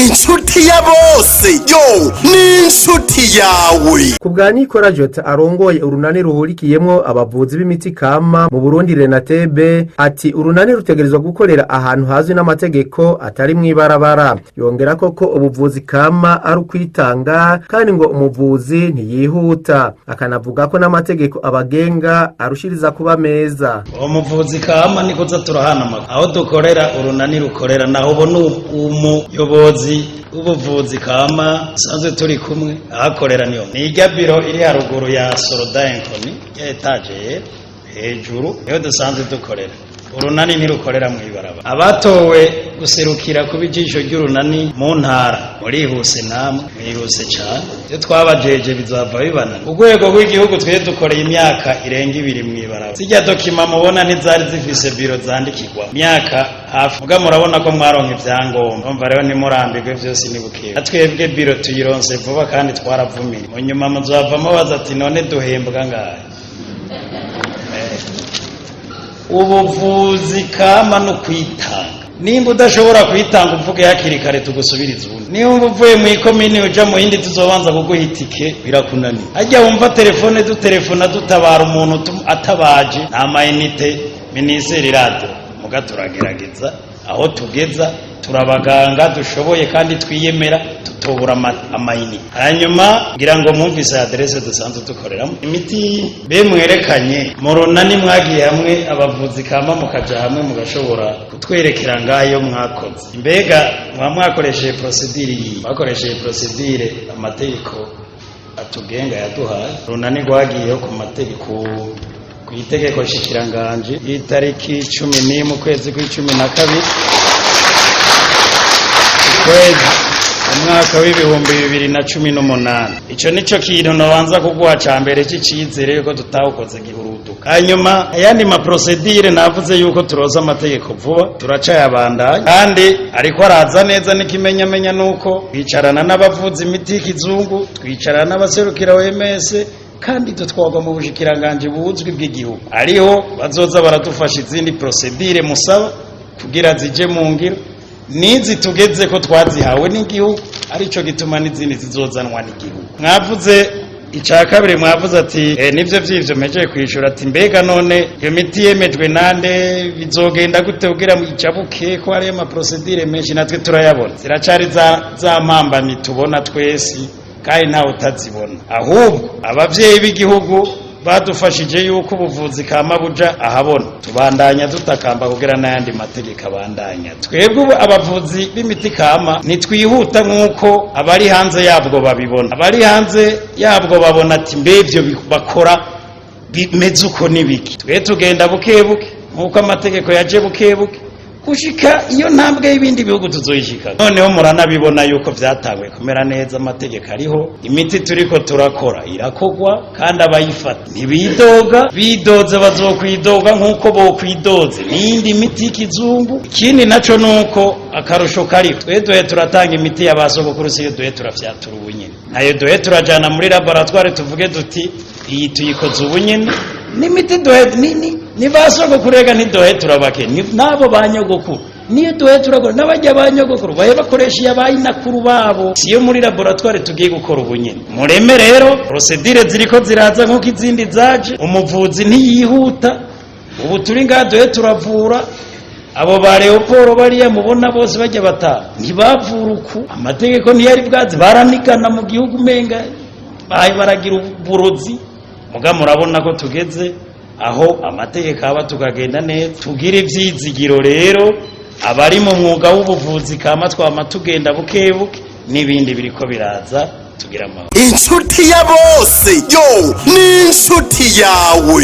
Inshuti ya bose yo ni inshuti yawe. Ku bwa Nikora Jota arongoye urunani ruhurikiyemwo abavuzi b'imiti kama mu Burundi Renatebe, ati urunani rutegerezwa gukorera ahantu hazwi n'amategeko, atari mw'ibarabara. Yongera ko ubuvuzi kama ari ukwitanga, kandi ngo umuvuzi ntiyihuta. Akanavuga ko n'amategeko abagenga arushiriza kuba meza. Uwo muvuzi kama ni kuza turahana amakuru aho dukorera, urunani rukorera naho. Ubona umuyobozi w'ubuvuzi kama usanzwe turi kumwe, ahakorera niyo ni biro iri haruguru ya Soroda Enkoni ya étage yera hejuru, niho dusanzwe dukorera. Urunani ntirukorera mu ibarabara. Abatowe guserukira kuba ijisho ry'urunani mu ntara, murihuse, namwe mwihuse cyane. Ibyo twabajeje bizava bibana urwego rw'igihugu. Twe dukoreye imyaka irenga 2 mu ibarabara. Zijya documents mubona ntizari zifise biro zandikirwa imyaka hafi muga murabona ko mwaronka ibyangombwa. Umva rero, ntimurambirwe, byose ni bukeya. Twebwe biro tuyironse vuba kandi twaravumiye. Mu nyuma muzavamo baza ati: "None duhembwa ngahe?" Ubuvuzi kama no kwitanga. Nimba udashobora kwitanga, uvuge hakiri kare tugusubiriza ubundi. Nimba uvuye mu ikomini uja mu yindi, tuzobanza kuguha itike, birakunaniye. Hajya wumva telefone dutelefona dutabara umuntu atabaje, nta ma unités minisiteri irado muga. Turagerageza aho tugeza, turabaganga dushoboye kandi twiyemera, tutobura ama unités. Hanyuma ngira ngo mwumvise adresse dusanzwe dukoreramo. Imiti be mwerekanye mu runani, mwagiye hamwe abavuzi kama mukaja hamwe mugashobora kutwerekera ngayo mwakoze. Mbega mwa mwakoresheje procédure iyi? Mwakoresheje procédure amategeko atugenga yaduhaye. Runani rwagiyeho ku mategeko, ku itegeko nshikiranganje y'itariki 11 ukwezi kw'12 ukwezi umwaka w'2018. Ico nico kintu nobanza kuguha ca mbere c'icizere yuko tutawukoze gihuruduka. Hanyuma ayandi ma procédures, navuze yuko turoza amategeko vuba, turacayabandanya kandi ariko araza neza. N'ikimenyamenya nuko twicarana n'abavuzi imiti y'ikizungu, twicarana n'abaserukira OMS, kandi dutwarwa mu bushikiranganji buzwi bw'igihugu, ariho bazoza baradufasha izindi procédures musaba kugira zije mu ngiro. Nizi tugeze ko twazihawe n'igihugu, arico gituma n'izindi zizozanwa n'igihugu. Mwavuze icya kabiri, mwavuze ati nivyo vy'ivyo mpejeje kwishura, ati mbega none iyo miti yemejwe nande? Bizogenda gute kugira ngo ijabuke, ko hariyo ama procédures menshi? Natwe turayabona, ziracari za mpambamyi tubona twese kandi ntawe utazibona. Ahubwo abavyeyi b'igihugu badufashije yuko ubuvuzi kama buja ahabona, tubandanya dutakamba kugira n'ayandi mategeko abandanya. Twebwe ubu abavuzi b'imiti kama ntitwihuta nk'uko abari hanze yabwo babibona. Abari hanze yabwo babona ati: "Mbe ibyo bakora bimeze uko n'ibiki?" Twe tugenda buke buke nk'uko amategeko yaje buke buke, gushika iyo ntambwe y'ibindi bihugu tuzoyishika. Noneho muranabibona yuko vyatanguye kumera neza, amategeko ariho, imiti turiko turakora irakogwa kandi abayifata ntibidoga. Bidoze bazokwidoga nk'uko bokwidoze n'iyindi miti y'ikizungu. Ikindi naco nuko akarusho kariho, twe duhe turatanga imiti y'abasogokuru, siyo duhe turafyatura ubunyene, nayo duhe turajana muri laboratoire, tuvuge duti iyi tuyikoze ubunyene. N'imiti duhe ni ba sogokuru rega, ntiduhe turabake n'abo ba nyogokuru, niyo duhe turakora n'abajya ba nyogokuru bahe bakoresha iya bayinakuru babo, siyo muri laboratoire tugiye gukora ubunyene. Mureme rero, procédures ziriko ziraza nk'uko izindi zaje. Umuvuzi ntiyihuta. Ubu turi ngaha duhe turavura abo ba Leopold bariya mubona bose bajya bataha, ntibavura uku, amategeko ntiyari bwazi, baranigana mu gihugu, umenga bahaye baragira uburozi. Muga murabona ko tugeze aho amategeko aba, tukagenda neza, tugira ivyizigiro. Rero abari mu mwuga w'ubuvuzi kama twama tugenda buke buke, n'ibindi biriko biraza, tugira amahoro. Inshuti ya bose yo ni inshuti yawe.